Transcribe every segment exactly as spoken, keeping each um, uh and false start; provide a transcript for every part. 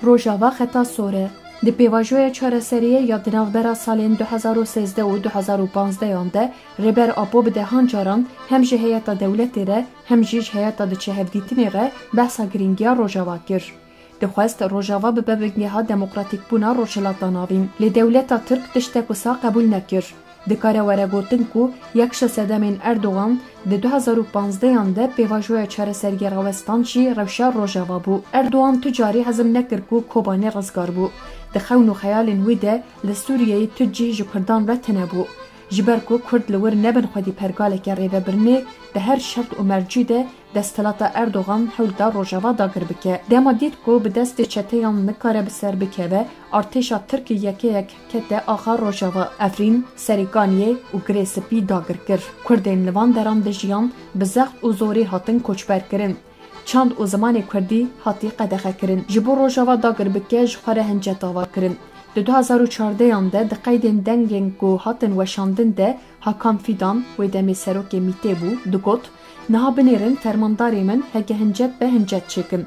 Rojava xeta sor e. Di pêvajoya çareseriyê ya di navbera salên du hezar û sêzdeh û du hezar û panzdehan de Rêber Apo bi dehan caran hem ji heyeta dewletê re hem jî ji heyeta diçe hevdîtinê re behsa girîngiya Rojava kir. Dixwest Rojava bibe bingeha demokratîkbûna Rojhilata Navîn. Lê dewleta Tirk tiştek wisa qebûl nekir. Dikare were gotin ku yek ji sedemên Erdogan di du hezar û panzdehan de pêvajoya çareseriyê rawestan jî rewşa Rojava bû. Erdogan tu carî hezm nekir ku Kobanê rizgar bû. Di xewn û xeyalên wî de li Sûriyeyê tu cih ji Kurdan ve tune bû. Ji ber ku Kurd li wir nebin xwedî pergaleke rêvebirinê, di her şert û mercî de desthilata Erdogan hewl da Rojava dagir bike. Dema dît ku bi destê çeteyan nikare bi ser bikeve, artêşa Tirk yekeyek kete axa Rojava. Efrîn, Serêkaniyê û Girê Spî dagir kir. Kurdên li van deran dijiyan bi zext û zorê hatin koçberkirin. Çand û zimanê kurdî hatî qedexekirin. Ji bo Rojava dagir bike, ji xwe re hincet ava kirin. Di du hezar û çardehan de di qeydên dengên ku hatin weşandin de Hakan Fidan, wê demê serokê mîtê bû, digot, niha binêrin fermandarê min, heke hincet be hincet çêkim.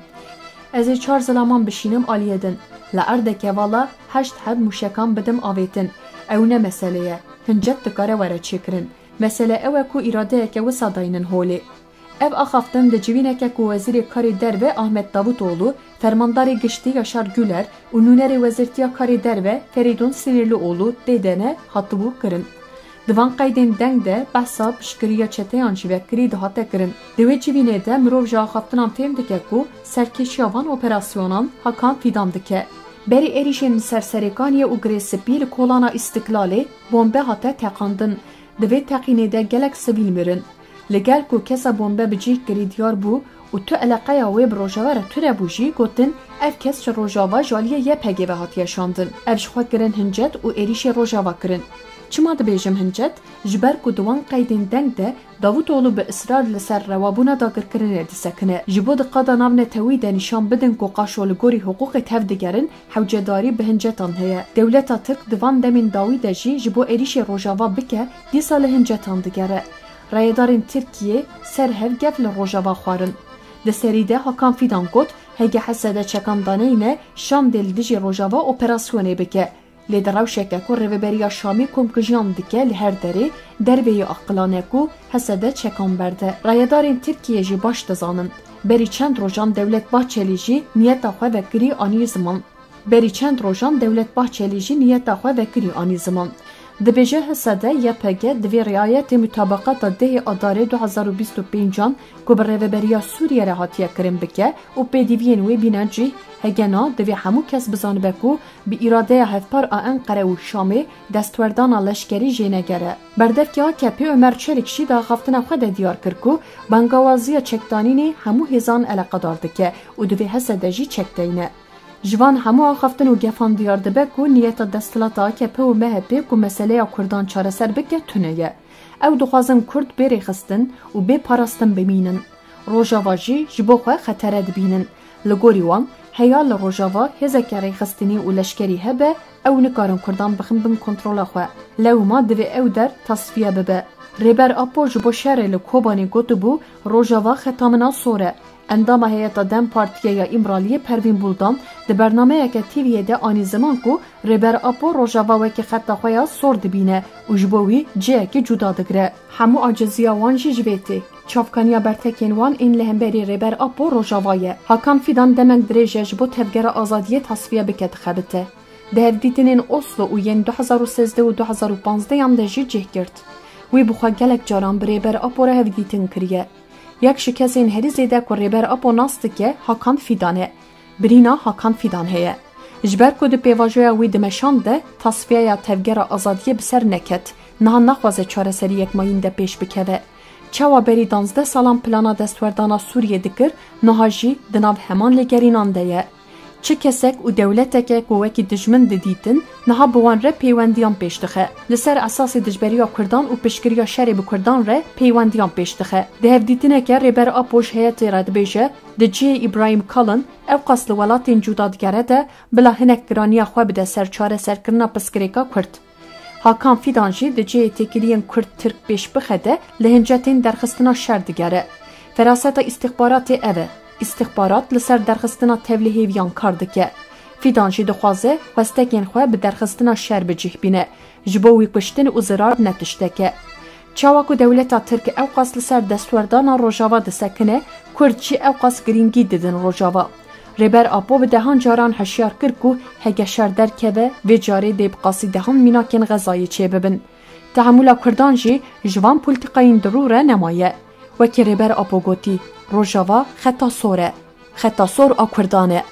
Ez ê çar zilaman bişînim aliyê din. Li erdeke vala heşt heb mûşekan bidim avêtin. Ew ne mesele ye. Hincet dikare were çêkirin. Mesele ew e ku îradeyeke wisa daynin holê. Ev axaftin di civîneke ku Wezîrê Karê Derve Ahmet Davutoglu, Fermandarê Giştî Yaşar Güler û nûnerê Wezîrtiya Karê Derve Ferîdun Sinirlioğlu tê de ne, hatibû kirin. Di van qeydên deng de behsa piştgiriya çeteyan jî vekirî dihate kirin. Di wê civînê de mirov ji axaftinan fêm dike ku serkêşiya van operasyonan Hakan Fidan dike. Berî êrîşên li ser Serêkaniyê û Girê Spî li kolana Îstiklalê bombe hate teqandin. Di vê teqînê de gelek sivîl mirin. Li gel ku kesa bombe bi cih kirî diyar bû û tu eleqeya wê bi Rojava re tune bû jî, gotin, ev kes ji Rojava ji aliyê Y P G ve hatiye şandin. Ev ji xwe kirin hincet û êrîşê Rojava kirin. Çima dibêjim hincet? Ji ber ku di wan qeydên deng de Davutoglu bi israr li ser rewabûna dagirkirinê disekine. Ji bo di qada navnetewî de nîşan bidin ku qaşo li gorî hiqûqê tevdigerin, hewcedarî bi hincetan heye. Dewleta Tirk di van demên dawî de jî ji bo êrîşê Rojava bike, dîsa li hincetan digere. Rayedarên Tirkiyê ser hev gef li Rojava xwarin. Di serî de Hakan Fidan got, hege H S D çekan daneyne, Şam dê li dijî Rojava operasyonê bike. Lê di rewşeke ku Rêveberiya Şamê komkujiyan dike li her derê, derveyî aqilan e ku H S D çekan berde. Rayedarên Tirkiyê jî baş dizanin. Berî çend rojan Dewlet Bahçelî jî niyeta xwe vekirî anî ziman. Berî çend rojan Dewlet Bahçelî jî niyeta xwe vekirî anî ziman. Dibêje H S D Y P G divê riayetê mutabaqata dehê Adarê du hezar û bîst û pêncan ku bi Rêveberiya Sûriyê re hatiye kirin bike û pêdiviyên wê bîne cih, hege na divê hemû kes bizanibe ku bi îradeya hevpar a Enqere û Şamê destwerdana leşkerî jêneger e. Berdevkê A K P Ömer Çelik jî di axaftina xwe de diyar kir ku bangawaziya çekdanînê hemû hêzan eleqedar dike û divê H S D jî çek deyne. Ji van hemû axaftin û gefan diyar dibe ku niyeta desthilata A K P û M H P ku meseleya Kurdan çareser bike tune ye. Ew dixwazin Kurd bê rêxistin û bê parastin bimînin. Rojava jî ji bo xwe xetere dibînin. Li gorî wan, heya li Rojava hêzeke rêxistinî û leşkerî hebe, ew nikarin Kurdan bixin bin kontrola xwe. Lewma divê ew der tasfiye bibe. Rêber Apo ji bo şerê li Kobanê gotibû, Rojava xeta min a sor e. Endama heyeta DEM Partiyê ya Îmraliyê Pervîn Buldan di bernameyeke T V'yê de anî ziman ku Rêber Apo Rojava wekî xeta xwe ya sor dibîne û ji bo wî cihekî cuda digire. Hemû aciziya wan jî ji vê tê. Çavkaniya bertekên wan ên li hemberî Rêber Apo Rojava ye. Hakan Fidan demek dirêj e ji bo Tevgera Azadiyê tasfiye bike dixebite. Di hevdîtinên Oslo û yên du hezar û sêzdeh û du hezar û panzdeh yan de jî cih girt. Wî bi xwe gelek caran bi Rêber Apo re hevdîtin kiriye. Yek ji kesên herî zêde ku Rêber Apo nas dike Hakan Fidan e. Birîna Hakan Fidan heye. Ji ber ku di pêvajoya wî di meşan de tasfiyeya Tevgera Azadiyê bi ser neket, niha naxwaze çareseriyek mayîn de pêş bikeve. Çawa berî danzdeh salan plana destwerdana Sûriyê dikir, niha jî di nav heman lêgerînan de ye. Çi kesek û dewleteke ku wekî dijmin didîtin, niha bi wan re pêwendiyan pêş dixe. Li ser esasê dijberiya Kurdan û piştgiriya şerê bi Kurdan re pêwendiyan pêş dixe. Di hevdîtineke Rêber Apo ji heyetê re dibêje, di cihê Îbrahîm Kalin ewqas li welatên cuda digere de, bila hinek giraniya xwe bide ser çareserkirina pirsgirêka Kurd. Hakan Fidan jî di cihê têkiliyên Kurd-Tirk pêş bixe de li hincetên derxistina şer digere. Feraseta îstixbaratê ev e. Îstixbarat li ser derxistina tevlihêviyan kar dike. Fîdan jî dixwaze xwestekên xwe bi derxistina şer bi cih bîne, ji bo wî kuştin û zirar ne tiştek e. Çawa ku dewleta Tirk ewqas li ser destwerdana Rojava disekine, Kurd jî ewqas girîngî didin Rojava. Rêber Apo bi dehan caran hişyar kir ku heke şer derkeve, vê carê dê bi qasî dehan mînakên Xezayê çêbibin. Tehemûla Kurdan jî ji van polîtîkayên dirû re nemaye. Wekî Rêber Apo gotî, Rojava xeta sor e. Xeta sor a Kurdan e.